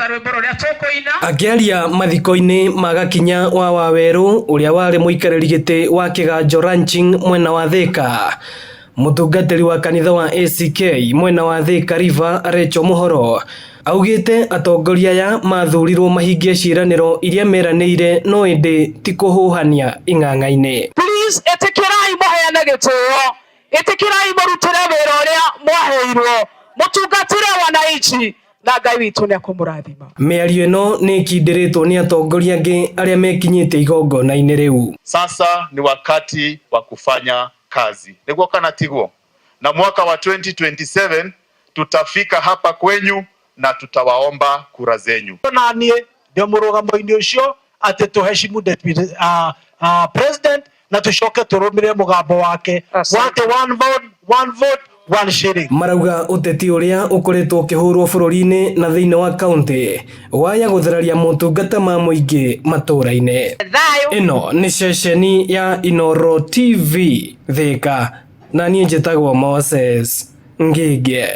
Nĩgetha rwĩmbo rũrĩa tũkũina. Akĩaria mathiko-inĩ ma Gakinya wa Wawerũ ũrĩa warĩ mũikarĩri gĩtĩ wa Kĩganjo Ranching mwena wa Thĩka, mũtungatĩri wa kanitha wa ACK mwena wa Thĩka River Rachel Mũhoro augĩte atongoria aya mathurirwo mahingie ciĩranĩro iria meranĩire no ĩndĩ ti kũhũhania ing'ang'a-inĩ. Please ĩtĩkĩrai mũheane gĩtĩo, ĩtĩkĩrai mũrutĩre wĩra ũrĩa mwaheirwo, mũtungatĩre wananchi na Ngai witũ nĩ akũmũrathima. Mĩario ĩno nĩ ĩkindĩrĩtwo nĩ atongoria angĩ arĩa mekinyĩtie igongona-inĩ rĩu. Sasa ni wakati wa kufanya kazi, nĩguo kana tiguo? Na mwaka wa 2027 tutafika hapa kwenyu na tutawaomba kura zenyu. Na niĩ ndĩ mũrũgamo-inĩ ũcio atĩ tũheshimu deputy president na tũcoke tũrũmĩrĩre mũgambo wake Asante. wate one vote, one vote, one shilling. Marauga ũteti ũrĩa ũkoretwo ũkĩhũrwo bũrũri-inĩ na thĩinĩ wa kaunti waya gũthararia motungata ma mũingĩ matũra-inĩ. Thayũ. Ĩno nĩ ceceni ya Inooro TV Thĩka na niĩ njĩtagwo Moses Ngĩngĩ.